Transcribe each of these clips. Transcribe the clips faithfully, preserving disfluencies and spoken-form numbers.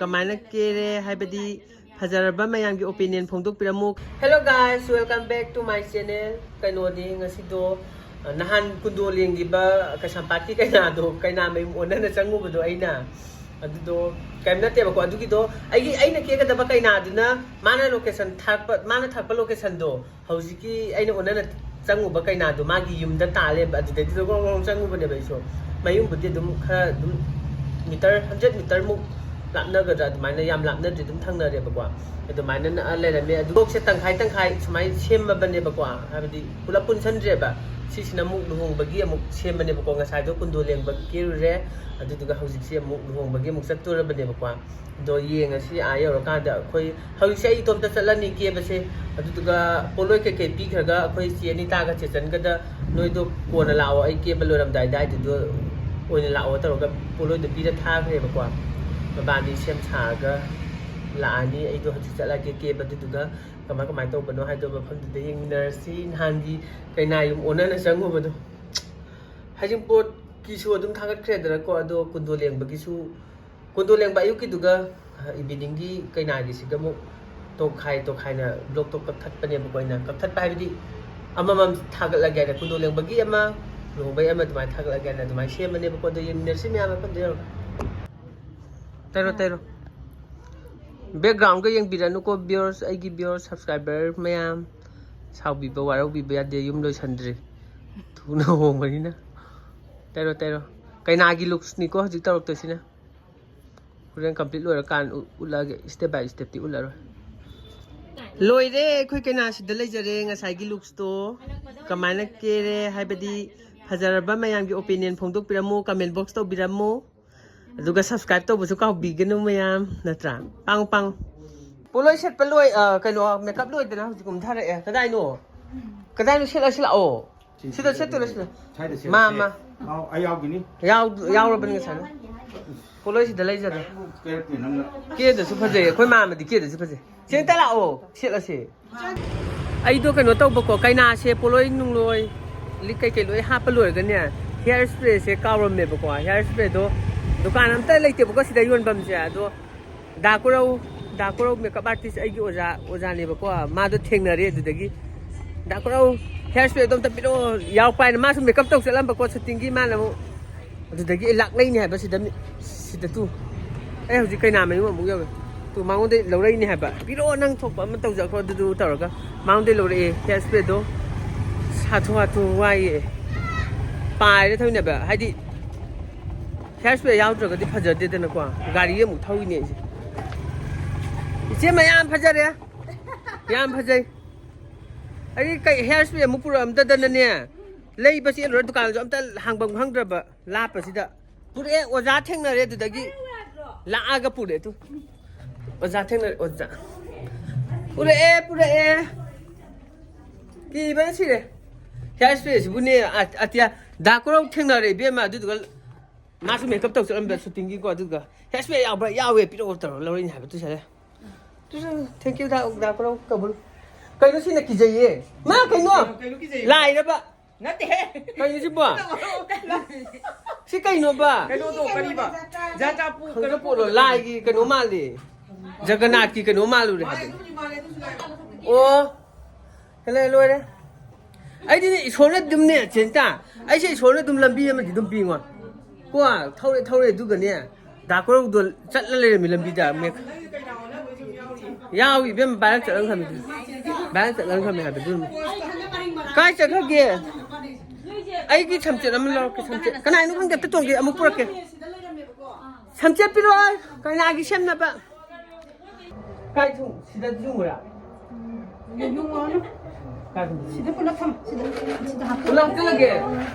ꯀꯃꯥꯏꯅ ꯀꯦꯔꯦ ꯍꯥꯏꯕꯗꯤ ꯐꯖꯔꯕ ꯃꯌꯥꯝꯒꯤ opinion ꯐꯣꯡꯗꯣꯛꯄꯤꯔꯝꯃꯨ꯫ Hello guys, welcome back to my channel. ꯀꯩꯅꯣꯗꯤ ꯉꯁꯤꯗꯣ, ꯑ, ꯅꯍꯥꯟ ꯀꯨꯟꯗꯣ ꯂꯦꯡꯈꯤꯕ ꯀꯩꯁꯥꯝꯄꯥꯠꯀꯤ ꯀꯩꯅꯥꯗꯣ, ꯀꯩꯅꯥ ꯃꯌꯨꯝ ꯑꯣꯟꯅꯅ ꯆꯪꯉꯨꯕꯗꯣ ꯑꯩꯅ, ꯑꯗꯨꯗꯣ ꯀꯩꯝ ꯅꯠꯇꯦꯕꯀꯣ꯫ ꯑꯗꯨꯒꯤꯗꯣ ꯑꯩꯒꯤ, ꯑꯩꯅ ꯀꯦꯒꯗꯕ ꯀꯩꯅꯥꯗꯨꯅ ꯃꯥꯅ location ꯊꯥꯔꯛꯄ, ꯃꯥꯅ ꯊꯥꯔꯛꯄ locationꯗꯣ ꯍꯧꯖꯤꯛꯀꯤ ꯑꯩꯅ ꯑꯣꯟꯅꯅ ꯆꯪꯉꯨꯕ ꯀꯩꯅꯥꯗꯣ ꯃꯥꯒꯤ ꯌꯨꯝꯗ ꯇꯥ ꯂꯩꯔꯝꯕ, ꯑꯗꯨꯗꯩꯗꯨꯗ ꯒ꯭ꯔꯣꯡ ꯒ꯭ꯔꯣꯡ ꯆꯪꯉꯨꯕꯅꯦꯕ ꯑꯩꯁꯨ꯫ ꯃꯌꯨꯝꯕꯨꯗꯤ ꯑꯗꯨꯝ ꯈꯔ ꯑꯗꯨꯝ meter, hundred meter ꯃꯨꯛ ꯂꯥꯞꯅꯒꯗ꯭ꯔꯥ, ꯑꯗꯨꯃꯥꯏꯅ ꯌꯥꯝ ꯂꯥꯞꯅꯗ꯭ꯔꯦ, ꯑꯗꯨꯝ ꯊꯪꯅꯔꯦꯕꯀꯣ꯫ ꯑꯗꯨꯃꯥꯏꯅ ꯅꯛꯑ ꯂꯩꯔꯝꯃꯦ꯫ ꯑꯗꯨ ꯕ꯭ꯂꯣꯛꯁꯦ ꯇꯪꯈꯥꯏ ꯇꯪꯈꯥꯏ ꯁꯨꯃꯥꯏꯅ ꯁꯦꯝꯃꯕꯅꯦꯕꯀꯣ, ꯍꯥꯏꯕꯗꯤ ꯄꯨꯂꯞ ꯄꯨꯟꯁꯟꯗ꯭ꯔꯦꯕ꯫ ꯁꯤꯁꯤꯅ ꯑꯃꯨꯛ ꯂꯨꯍꯣꯡꯕꯒꯤ ꯑꯃꯨꯛ ꯁꯦꯝꯕꯅꯦꯕꯀꯣ꯫ ꯉꯁꯥꯏꯗꯣ ꯀꯨꯟꯗꯣ ꯂꯦꯡꯕ ꯀꯦꯔꯨꯔꯦ, ꯑꯗꯨꯗꯨꯒ ꯍꯧꯖꯤꯛꯁꯦ ꯑꯃꯨꯛ ꯂꯨꯍꯣꯡꯕꯒꯤ ꯑꯃꯨꯛ ꯆꯠꯇꯣꯔꯕꯅꯦꯕꯀꯣ꯫ ꯑꯗꯣ ꯌꯦꯡꯉꯁꯤ ꯑꯥ ꯌꯧꯔꯀꯥꯟꯗ꯫ ꯑꯩꯈꯣꯏ ꯍꯧꯖꯤꯛꯁꯦ ꯑꯩ ꯏꯇꯣꯝꯇ ꯆꯠꯂꯅꯤ ꯀꯦꯕꯁꯦ꯫ ꯑꯗꯨꯗꯨꯒ ꯄꯣꯠꯂꯣꯏ ꯀꯩꯀꯩ ꯄꯤꯈ꯭ꯔꯒ ꯑꯩꯈꯣꯏ ꯆꯦ ꯑꯅꯤꯇꯥꯒ ꯆꯦꯆꯟꯒꯗ "ꯅꯣꯏꯗꯣ ꯀꯣꯟꯅ ꯂꯥꯛꯑꯣ, ꯑꯩ ꯀꯦꯕ ꯂꯣꯏꯔꯝꯗꯥꯏ ꯑꯗꯥꯏꯗꯨꯗ ꯑꯣꯏꯅ ꯂꯥꯛꯑꯣ" ꯇꯧꯔꯒ ꯄꯣꯠꯂꯣꯏꯗꯣ ꯄꯤꯔ ꯊꯥꯈ꯭ꯔꯦꯕꯀꯣ꯫ ꯃꯕꯥꯅꯤ ꯁꯦꯝ ꯁꯥꯔꯒ ꯂꯥꯛꯑꯅꯤ꯫ ꯑꯩꯗꯣ ꯍꯧꯖꯤꯛ ꯆꯠꯂꯒꯦ ꯀꯦꯕ, ꯑꯗꯨꯗꯨꯒ ꯀꯃꯥꯏ ꯀꯃꯥꯏꯅ ꯇꯧꯕꯅꯣ ꯍꯥꯏꯗꯣ ꯃꯐꯝꯗꯨꯗ ꯌꯦꯡꯃꯤꯟꯅꯔꯁꯤ꯫ ꯅꯍꯥꯟꯒꯤ ꯀꯩꯅꯥ ꯌꯨꯝ ꯑꯣꯟꯅꯅ ꯆꯪꯉꯨꯕꯗꯣ꯫ ꯍꯩꯖꯤꯡꯄꯣꯠꯀꯤꯁꯨ ꯑꯗꯨꯝ ꯊꯥꯒꯠꯈ꯭ꯔꯦꯗꯅꯀꯣ, ꯑꯗꯣ ꯀꯨꯟꯗꯣ ꯂꯦꯡꯕꯒꯤꯁꯨ, ꯀꯨꯟꯗꯣ ꯂꯦꯡꯕ ꯑꯌꯨꯛꯀꯤꯗꯨꯒ, ꯑ, eveningꯒꯤ ꯀꯩꯅꯥꯒꯤꯁꯤꯒ ꯑꯃꯨꯛ ꯇꯣꯈꯥꯏ ꯇꯣꯈꯥꯏꯅ vlogꯇꯣ ꯀꯛꯊꯠꯄꯅꯦꯕꯀꯣ꯫ ꯑꯩꯅ ꯀꯛꯊꯠꯄ ꯍꯥꯏꯕꯗꯤ ꯑꯃꯃꯝ ꯊꯥꯒꯠꯂꯒꯦ ꯍꯥꯏꯅ, ꯀꯨꯟꯗꯣ ꯂꯦꯡꯕꯒꯤ ꯑꯃ, ꯂꯨꯍꯣꯡꯕꯒꯤ ꯑꯃ ꯑꯗꯨꯃꯥꯏꯅ ꯊꯥꯒꯠꯂꯒꯦ ꯍꯥꯏꯅ ꯑꯗꯨꯃꯥꯏꯅ ꯁꯦꯝꯕꯅꯦꯕꯀꯣ꯫ ꯑꯗꯣ ꯌꯦꯡꯃꯤꯟꯅꯔꯁꯤ ꯃꯌꯥꯝ ꯃꯐꯝꯗ ꯌꯧꯔꯒ꯫ ꯇꯩꯔꯣ, ꯇꯩꯔꯣ꯫ Backgroundꯒ ꯌꯦꯡꯕꯤꯔꯅꯨꯀꯣ viewers, ꯑꯩꯒꯤ viewers, subscriber ꯃꯌꯥꯝ꯫ ꯁꯥꯎꯕꯤꯕ, ꯋꯥꯔꯧꯕꯤꯕ ꯌꯥꯗꯦ, ꯌꯨꯝ ꯂꯣꯏꯁꯟꯗ꯭ꯔꯤ꯫ ꯊꯨꯅ ꯍꯣꯡꯕꯅꯤꯅ꯫ ꯇꯩꯔꯣ, ꯇꯩꯔꯣ꯫ ꯀꯩꯅꯥꯒꯤ looksꯅꯤꯀꯣ ꯍꯧꯖꯤꯛ ꯇꯧꯔꯛꯇꯣꯏꯁꯤꯅ꯫ ꯍꯣꯔꯦꯟ complete ꯂꯣꯏꯔꯀꯥꯟ ꯎ-, ꯎꯠꯂꯛꯑꯒꯦ, step by stepꯇꯤ ꯎꯠꯂꯔꯣꯏ꯫ ꯂꯣꯏꯔꯦ, ꯑꯩꯈꯣꯏ ꯀꯩꯅꯥꯁꯤꯗ ꯂꯩꯖꯔꯦ꯫ ꯉꯁꯥꯏꯒꯤ looksꯇꯣ ꯀꯃꯥꯏꯅ ꯀꯦꯔꯦ ꯍꯥꯏꯕꯗꯤ ꯐꯖꯔꯕ ꯃꯌꯥꯝꯒꯤ opinion ꯐꯣꯡꯗꯣꯛꯄꯤꯔꯝꯃꯨ, comment box ꯇꯧꯕꯤꯔꯝꯃꯨ꯫ ꯑꯗꯨꯒ subscribe ꯇꯧꯕꯁꯨ ꯀꯥꯎꯕꯤꯒꯅꯨ ꯃꯌꯥꯝ, ꯅꯠꯇ꯭ꯔꯥ? ꯄꯥꯡꯉꯨ, ꯄꯥꯡꯉꯨ꯫ ꯄꯣꯠꯂꯣꯏ ꯁꯦꯠꯄ ꯂꯣꯏ, ꯑ, ꯀꯩꯅꯣ, makeup ꯂꯣꯏꯗꯅ ꯍꯧꯖꯤꯛ ꯀꯨꯝꯊꯔꯛꯑꯦ꯫ ꯀꯗꯥꯏꯅꯣ? ꯀꯗꯥꯏꯅꯣ? ꯁꯦꯠꯂ, ꯁꯦꯠꯂ ꯂꯥꯛꯑꯣ꯫ ꯁꯤ ꯁꯤꯗ ꯁꯦꯠꯇꯣꯏꯔꯣ, ꯁꯤꯗ? ꯁꯥꯏꯗ ꯁꯦꯠꯂꯁꯤ꯫ ꯃꯥ, ꯃꯥ꯫ ꯑꯥꯎ, ꯑꯩ ꯌꯥꯎꯈꯤꯅꯤ꯫ ꯌꯥꯎ-, ꯌꯥꯎꯔꯕꯅꯤ ꯉꯁꯥꯏꯅ꯫ ꯄꯣꯠꯂꯣꯏꯁꯤꯗ ꯂꯩꯖꯔꯦ꯫ ꯀꯦꯔꯛꯇꯦ ꯅꯪꯅ꯫ ꯀꯦꯗꯁꯨ ꯐꯖꯩ, ꯑꯩꯈꯣꯏ ꯃꯥꯃꯗꯤ ꯀꯦꯗꯁꯨ ꯐꯖꯩ꯫ ꯁꯤ ꯑꯝꯇ ꯂꯥꯛꯑꯣ, ꯁꯦꯠꯂꯁꯤ꯫ ꯑꯩꯗꯣ ꯀꯩꯅꯣ ꯇꯧꯕꯀꯣ, ꯀꯩꯅꯥꯁꯦ ꯄꯣꯠꯂꯣꯏ ꯅꯨꯡꯂꯣꯏ, ꯂꯤꯛ ꯀꯩꯀꯩ ꯂꯣꯏ ꯍꯥꯞꯄ ꯂꯣꯏꯔꯒꯅꯦ, hair sprayꯁꯦ ꯀꯥꯎꯔꯝꯃꯦꯕꯀꯣ꯫ Hair sprayꯗꯣ ꯗꯨꯀꯥꯟ ꯑꯝꯇ ꯂꯩꯇꯦꯕꯀꯣ ꯁꯤꯗ ꯌꯣꯟꯐꯝꯁꯦ꯫ ꯑꯗꯣ ꯗꯥ ꯀꯣꯔꯧ, ꯗꯥ ꯀꯣꯔꯧ ꯃꯦꯀꯞ ꯑꯥꯔꯇꯤꯁ ꯑꯩꯒꯤ ꯑꯣꯖꯥ, ꯑꯣꯖꯥꯅꯦꯕꯀꯣ꯫ ꯃꯥꯗꯣ ꯊꯦꯡꯅꯔꯦ ꯑꯗꯨꯗꯒꯤ, "ꯗꯥ ꯀꯣꯔꯧ, ꯍꯤꯌꯥꯔ ꯁ꯭ꯄ꯭ꯔꯦꯗꯣ ꯑꯝꯇ ꯄꯤꯔꯛꯑꯣ, ꯌꯥꯎꯔꯛꯄ" ꯍꯥꯏꯅ꯫ ꯃꯥꯁꯨ ꯃꯦꯀꯞ ꯇꯧ ꯆꯠꯂꯝꯕꯀꯣ, ꯁꯨꯇꯤꯡꯒꯤ꯫ ꯃꯥꯅ ꯑꯃꯨꯛ ꯑꯗꯨꯗꯒꯤ, "ꯑꯦ, ꯂꯥꯛꯂꯩꯅꯦ ꯍꯥꯏꯕ ꯁꯤꯗ ꯃꯤ-, ꯁꯤꯗ ꯇꯨ꯫ ꯑꯩ ꯍꯧꯖꯤꯛ ꯀꯩꯅꯥꯃꯌꯨꯝ ꯑꯃꯨꯛ ꯌꯧꯔꯦ꯫ ꯇꯨ, ꯃꯉꯣꯟꯗꯩ ꯂꯧꯔꯛꯏꯅꯦ ꯍꯥꯏꯕ꯫ ꯄꯤꯔꯛꯑꯣ, ꯅꯪ ꯊꯣꯛꯄ ꯑꯃ ꯇꯧꯖꯈ꯭ꯔꯣ ꯑꯗꯨꯗꯨ" ꯇꯧꯔꯒ ꯃꯉꯣꯟꯗꯩ ꯂꯧꯔꯛꯑꯦ ꯍꯤꯌꯥꯔ ꯁ꯭ꯄ꯭ꯔꯦꯗꯣ꯫ ꯍꯥꯊꯨ ꯍꯥꯊꯨ ꯋꯥꯏꯌꯦ꯫ ꯄꯥꯏꯔ ꯊꯧꯅꯦꯕ꯫ ꯍꯥꯏꯗꯤ, ꯍꯤꯌꯥꯔ ꯁ꯭ꯄ꯭ꯔꯦ ꯌꯥꯎꯗ꯭ꯔꯒꯗꯤ ꯐꯖꯗꯦꯗꯅꯀꯣ꯫ ꯒꯥꯔꯤ ꯑꯃꯨꯛ ꯊꯧꯔꯤꯅꯦ ꯑꯩꯁꯦ꯫ ꯏꯆꯦ ꯃꯌꯥꯝ ꯐꯖꯔꯦ꯫ ꯌꯥꯝ ꯐꯖꯩ꯫ ꯑꯩ ꯀꯩ ꯍꯤꯌꯥꯔ ꯁ꯭ꯄ꯭ꯔꯦ ꯑꯃꯨꯛ ꯄꯨꯔꯛꯑꯝꯗꯗꯅꯅꯦ꯫ ꯂꯩꯕ ꯆꯦꯜꯂꯨꯔ ꯗꯨꯀꯥꯟꯁꯨ ꯑꯝꯇ ꯍꯥꯡꯐꯝ ꯈꯪꯗ꯭ꯔꯕ ꯂꯥꯞꯄꯁꯤꯗ꯫ ꯄꯨꯔꯛꯑꯦ, ꯑꯣꯖꯥ ꯊꯦꯡꯅꯔꯦ ꯑꯗꯨꯗꯒꯤ꯫ ꯂꯥꯛꯑꯒ ꯄꯨꯔꯛꯑꯦ ꯇꯨ꯫ ꯑꯣꯖꯥ ꯊꯦꯡꯅꯔꯦ, ꯑꯣꯖꯥ꯫ ꯄꯨꯔꯛꯑꯦ, ꯄꯨꯔꯛꯑꯦ꯫ ꯀꯤꯕꯅ ꯁꯤꯔꯦ꯫ ꯍꯤꯌꯥꯔ ꯁ꯭ꯄ꯭ꯔꯦꯁꯤꯕꯨꯅꯦ, ꯑ-, ꯑꯇꯤꯌꯥ, ꯗꯥ ꯀꯣꯔꯧ ꯊꯦꯡꯅꯔꯦ ꯏꯕꯦꯝꯃ, ꯑꯗꯨꯗꯨꯒ ꯃꯥꯁꯨ ꯃꯦꯀꯞ ꯇꯧ ꯆꯠꯂꯝꯕ ꯁꯨꯇꯤꯡꯒꯤꯀꯣ, ꯑꯗꯨꯒ "ꯍꯤꯌꯥꯔ ꯁ꯭ꯄ꯭ꯔꯦ ꯌꯥꯎꯕ꯭ꯔꯥ?" "ꯌꯥꯎꯋꯦ, ꯄꯤꯔꯛꯑꯣ" ꯇꯧꯔꯒ ꯂꯧꯔꯛꯏꯅꯦ ꯍꯥꯏꯕ ꯇꯨ ꯁꯥꯔꯦ꯫ ꯇꯨ ꯁꯥꯔꯦ, thank you ꯗꯥ, ꯗꯥ ꯀꯣꯔꯧ ꯀꯕꯨꯜ꯫ ꯀꯩꯅꯣ ꯁꯤꯅ ꯀꯤꯖꯩꯌꯦ꯫ ꯃꯥ ꯀꯩꯅꯣ? ꯀꯩꯅꯣ, ꯀꯩꯅꯣ ꯀꯤꯖꯩꯌꯦ? ꯂꯥꯏꯔꯕ꯫ ꯅꯠꯇꯦꯍꯦ꯫ ꯀꯩꯅꯣ ꯁꯤꯕꯣ? ꯁꯤ ꯀꯩꯅꯣꯕ? ꯀꯩꯅꯣꯗꯣ, ꯀꯔꯤꯕ? ꯖꯥꯇ꯭ꯔꯥ ꯄꯨ-, ꯈꯪꯗꯦ ꯀꯩꯅꯣ ꯄꯣꯠꯂꯣ, ꯄꯨꯕꯗꯣ꯫ ꯂꯥꯏꯒꯤ ꯀꯩꯅꯣ ꯃꯥꯜꯂꯦ꯫ ꯖꯒꯟꯅꯥꯊꯀꯤ ꯀꯩꯅꯣ ꯃꯥꯜꯂꯨꯔꯦ ꯃꯥꯅꯦ, ꯍꯥꯏꯕ꯫ ꯑꯗꯨꯁꯨ ꯃꯥꯜꯂꯦ, ꯑꯗꯨꯁꯨ ꯂꯥꯏ ꯃꯊꯛꯇꯒꯤ꯫ ꯑꯣ꯫ ꯍꯦꯜꯂꯦ, ꯂꯣꯏꯔꯦ꯫ ꯑꯩꯗꯤꯅꯦ ꯏꯁꯣꯔꯅ ꯑꯗꯨꯝꯅꯦ, ꯆꯦꯟꯇꯥ, ꯑꯩꯁꯦ ꯏꯁꯣꯔꯅ ꯑꯗꯨꯝ ꯂꯝꯕꯤ ꯑꯃꯗꯤ ꯑꯗꯨꯝ ꯄꯤꯉꯣ꯫ ꯀꯣ, ꯊꯧꯔꯦ, ꯊꯧꯔꯦ, ꯑꯗꯨꯒꯅꯦ, ꯗꯥ ꯀꯣꯔꯧꯗꯣ ꯆꯠꯂ ꯂꯩꯔꯝꯃꯤ ꯂꯝꯕꯤꯗ꯫ ꯃꯦ-, ꯌꯥꯎꯏ, ꯏꯕꯦꯝꯃ, ꯚꯥꯏꯔꯦꯜ ꯆꯠꯂꯝ ꯊꯝꯃꯤ꯫ ꯚꯥꯏꯔꯦꯜ ꯆꯠꯂꯝ ꯊꯝꯃꯤ ꯍꯥꯏꯕꯗꯨ꯫ ꯀꯥꯏ ꯆꯠꯈ꯭ꯔꯒꯦ? ꯑꯩꯒꯤ ꯁꯝꯆꯦꯠ ꯑꯃ ꯂꯧꯔꯛꯀꯦ, ꯁꯝꯆꯦꯠ꯫ ꯀꯅꯥꯏꯅꯣ ꯈꯪꯗꯦ, ꯑꯝꯇ ꯇꯣꯡꯒꯦ, ꯑꯃꯨꯛ ꯄꯨꯔꯛꯀꯦ꯫ ꯁꯝꯆꯦꯠ ꯄꯤꯔꯛꯑꯣ, ꯀꯩꯅꯥꯒꯤ ꯁꯦꯝꯅꯕ꯫ ꯀꯥꯏ ꯊꯨ-, ꯁꯤꯗ ꯌꯨꯡꯉꯨꯔꯥ? ꯌꯨꯡꯉꯨꯔꯅꯨ꯫ ꯀꯥꯏ ꯊꯨ-, ꯁꯤꯗ ꯄꯨꯂꯞ ꯊꯝ-, ꯁꯤꯗ, ꯁꯤꯗ ꯍꯥꯞꯄꯣ꯫ ꯄꯨꯂꯞ ꯍꯥꯞꯆꯜꯂꯒꯦ?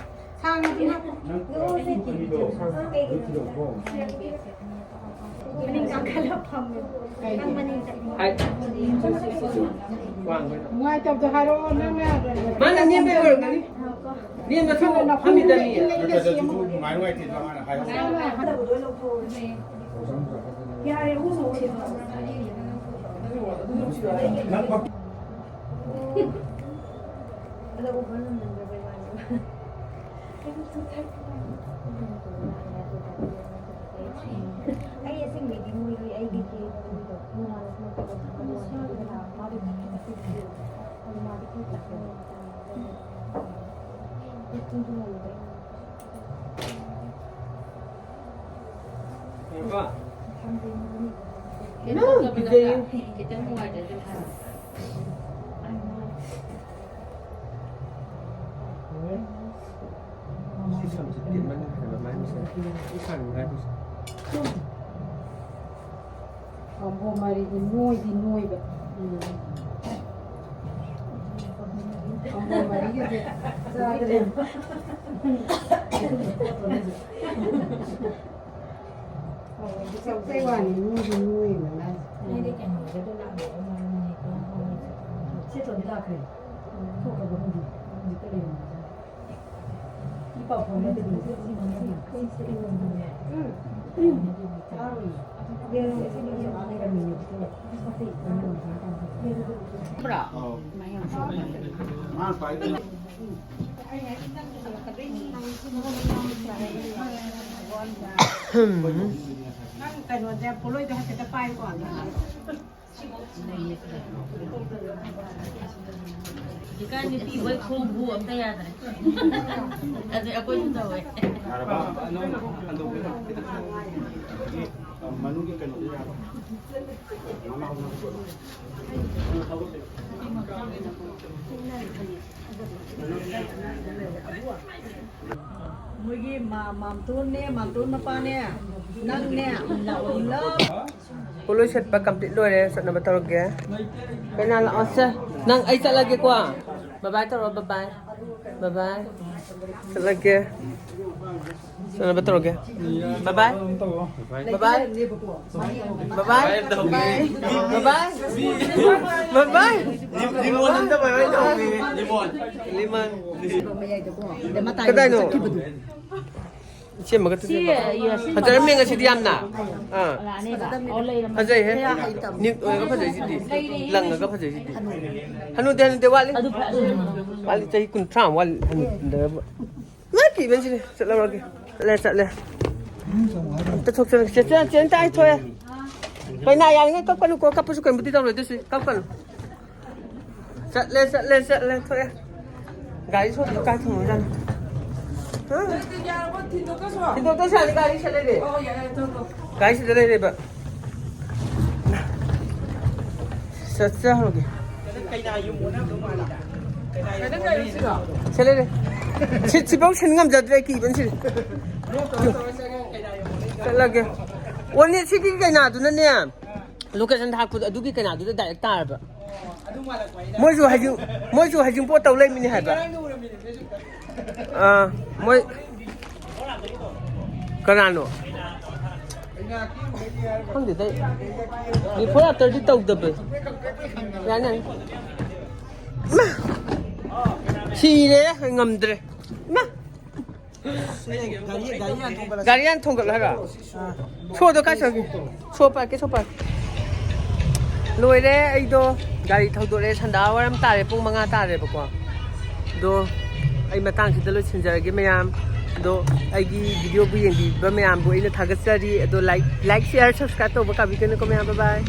ꯁꯥꯡꯅ ꯑꯗꯨꯝ ꯍꯥꯞꯄꯣ꯫ ꯃꯅꯤꯡ ꯀꯥꯈꯠꯂ ꯐꯝꯃꯦ꯫ ꯅꯪ ꯃꯅꯤꯡ ꯆꯠꯂꯣ꯫ ꯍꯥꯏ꯫ ꯋꯥꯡꯕꯩꯗꯣ꯫ ꯅꯨꯡꯉꯥꯏꯇꯕꯗꯣ ꯍꯥꯏꯔꯛꯑꯣ, ꯅꯪꯅ꯫ ꯃꯥꯅ ꯅꯦꯝꯕꯩ ꯑꯣꯏꯔꯝꯒꯅꯤ꯫ ꯅꯦꯝꯕ ꯊꯣꯛꯑꯣ, ꯐꯝꯃꯤꯗ ꯃꯤ꯫ ꯅꯠꯇ꯭ꯔꯁꯨ ꯅꯨꯡꯉꯥꯏ ꯅꯨꯡꯉꯥꯏꯇꯦꯗꯣ ꯃꯥꯅ ꯍꯥꯏꯍꯧꯕ꯫ ꯌꯥꯔꯦ, ꯍꯨ ꯃꯍꯨꯠ ꯁꯤꯜꯂꯣ꯫ ꯑꯗ over ꯂꯝꯗꯝꯗꯕꯩ ꯋꯥꯅꯦꯕ꯫ ꯑꯩ ꯑꯁꯦꯡꯕꯩꯗꯤ ꯃꯣꯏꯒꯤ ꯑꯩꯒꯤ ꯀꯩꯅꯣ ꯇꯧꯗꯕ ꯅꯠꯇ꯭ꯔꯥ? ꯈꯤꯇꯪ ꯅꯨꯡꯉꯥꯏꯇ꯭ꯔꯗꯤ ꯐꯔꯦ꯫ ꯁꯤ ꯁꯝꯁꯦ ꯇꯦꯟꯃꯟꯈ꯭ꯔꯦꯕ, ꯃꯥꯏ ꯃꯁꯝ ꯄꯤꯛ ꯁꯥꯡꯅꯤꯡꯉꯥꯏ꯫ ꯄꯥꯝꯕꯣꯝ ꯃꯔꯤꯗꯤ ꯅꯣꯏꯗꯤ ꯅꯣꯏꯕ꯫ ꯎꯝ꯫ ꯄꯥꯝꯕꯣꯝ ꯃꯔꯤꯒꯁꯦ ꯆꯥꯗ꯭ꯔꯦ꯫ ꯆꯞꯄꯩ ꯋꯥꯅꯤ, ꯅꯣꯏꯗꯤ ꯅꯣꯏꯕ ꯃꯥꯏꯁꯦ꯫ ꯑꯩꯗꯤ ꯀꯩꯅꯣꯗ ꯂꯥꯛꯑꯝꯃꯦ, ꯃꯥ ꯃꯅꯤꯄꯨꯔ ꯍꯣꯝ ꯃꯤꯅꯤꯁꯇꯔ꯫ ꯁꯤ ꯑꯗꯨꯝ ꯂꯥꯛꯈ꯭ꯔꯦ꯫ ꯊꯣꯛꯈ꯭ꯔꯕ ꯈꯪꯗꯦ꯫ ꯍꯧꯖꯤꯛꯇ ꯂꯩꯔꯝꯃꯦ꯫ ꯏ ꯄꯥꯎ ꯐꯥꯎꯅꯗꯕꯤꯗ꯫ ꯎꯝ꯫ ꯎꯝ꯫ ꯇꯥꯔꯨꯏ꯫ ꯅꯪ ꯀꯩꯅꯣꯁꯦ ꯄꯣꯂꯣꯏꯗꯣ ꯍꯥꯏꯐꯦꯠꯇ ꯄꯥꯏꯌꯨꯀꯣ꯫ ꯍꯧꯖꯤꯛꯀꯥꯟ ꯅꯨꯄꯤ ꯍꯣꯏ ꯈꯣꯡꯕꯨ ꯑꯝꯇ ꯌꯥꯗ꯭ꯔꯦ꯫ ꯑꯗꯨ ꯑꯩꯈꯣꯏꯁꯨ ꯇꯧꯋꯦ꯫ ꯌꯥꯔꯕ? ꯃꯅꯨꯡꯒꯤ ꯀꯩꯅꯣꯗꯣ ꯌꯥꯔꯕ? ꯃꯣꯏꯒꯤ ꯃꯥ-, ꯃꯥꯝꯇꯣꯟꯅꯦ, ꯃꯥꯝꯇꯣꯟ ꯃꯄꯥꯅꯦ, ꯅꯪꯅꯦ, ꯂꯥꯛꯑꯣ, ꯂꯥꯛꯑꯣ꯫ ꯄꯣꯠꯂꯣꯏ ꯁꯦꯠꯄ complete ꯂꯣꯏꯔꯦ, ꯆꯠꯅꯕ ꯇꯧꯔꯒꯦ꯫ ꯀꯩꯅꯥ ꯂꯥꯛꯑꯣ, ꯁꯦ꯫ ꯅꯪ ꯑꯩ ꯆꯠꯂꯒꯦꯀꯣ꯫ Bye bye ꯇꯧꯔꯣ, bye bye꯫ Bye bye꯫ ꯆꯠꯂꯒꯦ꯫ ꯆꯠꯅꯕ ꯇꯧꯔꯒꯦ꯫ Bye bye꯫ Bye bye꯫ Bye bye꯫ Bye bye꯫ Bye bye꯫ Lemon ꯑꯝꯇ bye bye ꯇꯧꯕꯤꯒꯦ꯫ ꯂꯤꯃꯣꯟ꯫ ꯂꯤꯃꯣꯟ꯫ ꯀꯗꯥꯏꯅꯣ? ꯏꯆꯦ ꯑꯃꯒ ꯁꯤ ꯇꯨꯁꯦ꯫ ꯌꯦꯡꯉꯣ, ꯁꯤ ꯐꯖꯔꯝꯃꯦ ꯉꯁꯤꯗꯤ ꯌꯥꯝꯅ꯫ ꯑꯥ꯫ ꯂꯥꯛꯑꯅꯦꯕ꯫ ꯑꯣ, ꯂꯩꯔꯝꯃꯦ꯫ ꯐꯖꯩꯍꯦ꯫ ꯅ꯭ꯌꯨꯠ ꯑꯣꯏꯔꯒ ꯐꯖꯩꯁꯤꯗꯤ꯫ ꯂꯪꯉꯒ ꯐꯖꯩꯁꯤꯗꯤ꯫ ꯍꯅꯨꯗꯦ, ꯍꯅꯨꯗꯦ, ꯋꯥꯠꯂꯤ꯫ ꯑꯗꯨ ꯐ-, ꯎꯝ꯫ ꯋꯥꯠꯂꯤ, ꯆꯍꯤ ꯀꯨꯟꯊ꯭ꯔꯥ ꯃꯨꯛ ꯋꯥꯠꯂꯤ ꯍꯅꯨꯗꯕ꯫ ꯏꯃꯥ ꯀꯤꯕꯅ ꯁꯤꯔꯦ꯫ ꯆꯠꯂꯧꯔꯒꯦ꯫ ꯆꯠꯂꯦ, ꯆꯠꯂꯦ꯫ ꯑꯝꯇ ꯊꯣꯛꯆꯔꯒꯦ꯫ ꯆꯦ, ꯆꯦ, ꯆꯦ, ꯑꯝꯇ ꯑꯩ ꯊꯣꯛꯑꯦ꯫ ꯀꯩꯅꯥ ꯌꯥꯔꯤꯉꯩ ꯀꯞꯀꯅꯨꯀꯣ꯫ ꯀꯞꯄꯁꯨ ꯀꯩꯝꯕꯨꯗꯤ ꯇꯧꯔꯣꯏ, ꯑꯗꯨꯁꯨ ꯀꯞꯀꯅꯨ꯫ ꯆꯠꯂꯦ, ꯆꯠꯂꯦ, ꯆꯠꯂꯦ, ꯊꯣꯛꯑꯦ꯫ ꯒꯥꯔꯤ ꯁꯣꯝꯗ ꯀꯥꯏ ꯊꯝꯃꯝꯖꯥꯠꯅꯣ? ꯍꯥ? ꯊꯤꯟꯗꯣꯛꯇ꯭ꯔꯁꯨ ꯌꯥꯅꯤ, ꯒꯥꯔꯤ ꯁꯤꯗ ꯂꯩꯔꯦ꯫ ꯑꯣ, ꯌꯥꯏ, ꯌꯥꯏ, ꯊꯣꯛ, ꯊꯣꯛ꯫ ꯒꯥꯔꯤ ꯁꯤꯗ ꯂꯩꯔꯦꯕ꯫ ꯆꯠꯆꯍꯧꯔꯒꯦ꯫ ꯁꯦ ꯂꯩꯔꯦ꯫ ꯁꯤꯠꯁꯤꯐꯥꯎ ꯁꯤꯟ ꯉꯝꯖꯗ꯭ꯔꯦ, ꯀꯤꯕꯅ ꯁꯤꯔꯦ꯫ ꯆꯠꯂꯒꯦ꯫ ꯑꯣꯅꯦ ꯁꯤꯒꯤ ꯀꯩꯅꯥꯗꯨꯅꯅꯦ, ꯂꯣꯀꯦꯁꯟ ꯊꯥꯔꯛꯄꯗꯣ ꯑꯗꯨꯒꯤ ꯀꯩꯅꯥꯗꯨꯗ ꯗꯥꯏꯔꯦꯛ ꯇꯥꯔꯕ꯫ ꯃꯣꯏꯁꯨ ꯍꯩꯖꯤꯡ-, ꯃꯣꯏꯁꯨ ꯍꯩꯖꯤꯡꯄꯣꯠ ꯇꯧ ꯂꯩꯃꯤꯅꯤ ꯍꯥꯏꯕ꯫ ꯑꯥ, ꯃꯣꯏ ꯀꯅꯥꯅꯣ? ꯈꯪꯗꯦꯗ ꯑꯩ꯫ Before afterꯗꯤ ꯇꯧꯗꯕ꯫ ꯌꯥꯅꯤ, ꯌꯥꯅꯤ꯫ ꯏꯃꯥ! ꯁꯤꯔꯦ, ꯉꯝꯗ꯭ꯔꯦ꯫ ꯏꯃꯥ! ꯒꯥꯔꯤ, ꯒꯥꯔꯤ ꯍꯥꯟꯅ ꯊꯣꯡꯒꯠꯂꯣ ꯍꯥꯏꯔꯣ? ꯁꯣꯗꯣ ꯀꯥꯏ ꯆꯠꯈꯤ? ꯁꯣ ꯄꯥꯏꯔꯛꯀꯦ, ꯁꯣ ꯄꯥꯏꯔꯛꯀꯦ꯫ ꯂꯣꯏꯔꯦ, ꯑꯩꯗꯣ ꯒꯥꯔꯤ ꯊꯧꯗꯣꯔꯛꯑꯦ꯫ ꯁꯟꯗꯥ ꯋꯥꯏꯔꯝ ꯇꯥꯔꯦ, ꯄꯨꯡ ꯃꯉꯥ ꯇꯥꯔꯦꯕꯀꯣ꯫ ꯑꯗꯣ ꯑꯩ ꯃꯇꯥꯡꯁꯤꯗ ꯂꯣꯏꯁꯤꯟꯖꯔꯒꯦ ꯃꯌꯥꯝ꯫ ꯑꯗꯣ ꯑꯩꯒꯤ videoꯕꯨ ꯌꯦꯡꯕꯤꯕ ꯃꯌꯥꯝꯕꯨ ꯑꯩꯅ ꯊꯥꯒꯠꯆꯔꯤ꯫ ꯑꯗꯣ like, like, share, subscribe ꯇꯧꯕ ꯀꯥꯕꯤꯒꯅꯨꯀꯣ ꯃꯌꯥꯝ꯫ Bye bye꯫